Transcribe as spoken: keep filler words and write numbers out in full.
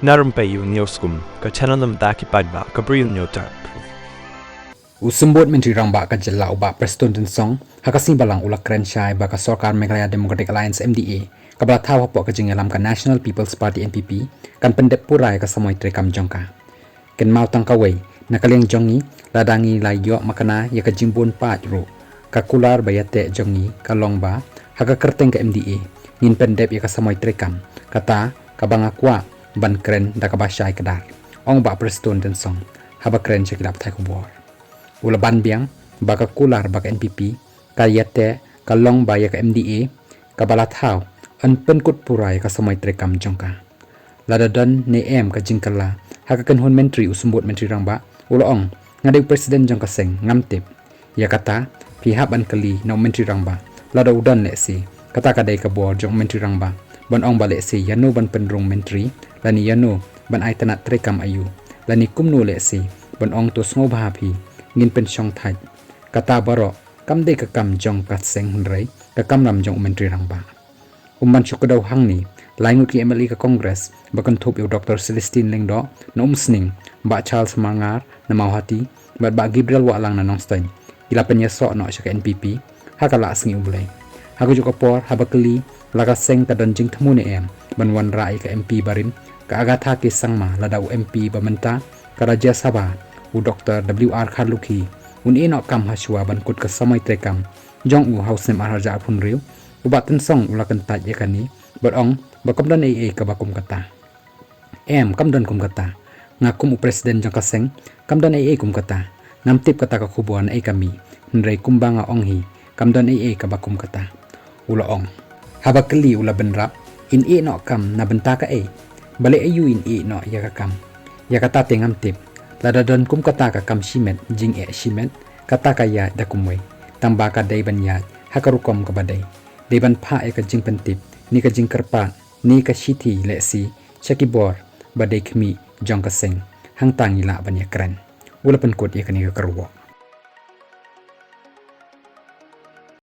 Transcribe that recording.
Na rympei ïa u Newskum, ka channel na bynta ki paidbah ka Bri u Hynñiewtrep. U Symbud Myntri Rangbah ka jylla u Bah Prestone Tynsong, ha ka sngi Balang u la kren shai ba ka sorkar Meghalaya Democratic Alliance M D A, kaba la thaw hapoh ka jingïalam ka National People's Party N P P, kan pyndep pura ïa ka samoi treikam jong ka. Kynmaw tang kawei, na ka liang jong ngi, lada ngi la ïoh makna ïa ka jingbun paid ruh, ka kular ba ïateh jong ngi ka long ba, ha ka kyrteng ka M D A, ngin pyndep ïa ka samoi treikam, kata kaba nga kwah ban kren da kaba shai kdar, ong Bah Prestone Tynsong, haba kren sha ki lad pathai khubor. U la ban biang ba ka kular ba ka N P P ka ïateh ka long ba ïa ka M D A kaba la thaw yn pynkut pura ïa ka samoi treikam jong ka. Lada don ne em ka jingkylla, ha ka kynhun myntri u Symbud Myntri Rangbah u la ong, nga dei u president jong ka seng, ngam tip. Ïa kata, phi hap ban kylli na u Myntri Rangbah, lada u don lehse, kata ka dei ka bor jong u Myntri Rangbah ban ong ba lehse ïano ban pynrung myntri, lane ïano ban ai tnat treikam aïu, lane kumno lehse ban ong to sngewbha phi, ngin pynshong thait. Kata baroh kam dei ka kam jong ka seng hynrei ka kamram jong u Myntri Rangbah. Um ban shu kdew hangne, lai ngut ki M L A ka Congress ba kynthup ïa u Doctor Celestine Lyngdoh na Umsning, Bah Charles Marngar na Mawhati bad Bah Gabriel Wahlang na Nongstoiñ, ki la pynïasoh noh sha ka N P P ha ka Lah Sngi U Blei. Ha kajuh ka por, haba kylli la ka seng ka don jingthmu ne em ban wanrah ïa ka M P barim, ka Agatha K Sangma, lada u M P ba mynta ka Rajya Sabha, u Doctor W R Kharlukhi, un ïeh noh kam hashwa ban kut ka samoi treikam jong u ha u snem ar hajar arphew hynriew, u Bah Tynsong u la kyntait ïa kane bad ong ba kam don ei ei kaba kum kata. Em, kam don kum kata. Nga kum u president jong ka seng, kam don ei ei kum kata. Ngam tip kata ka khubor na ei ka mih, hynrei kumba nga ong hi, kam don ei ei kaba kum kata, u la ong. Haba kylli u la bynrap, in ïeh noh kam na bynta kaei? Balei aïu in ïeh noh ïa ka kam? Ïa kata te ngam tip. Lada don kum kata ka kam shimet, jingeh shimet, kata ka ïaid da kumwei. Tangba ka dei ban ïaid ha ka rukom kaba dei. Dei ban phah ïa ka jingpyntip, ne ka jingkyrpad, ne ka shithi lehse sha ki bor ba dei khmih jong ka seng, hangta ngi lah ban ïakren. U la pynkut ïa kane ka kyrwoh.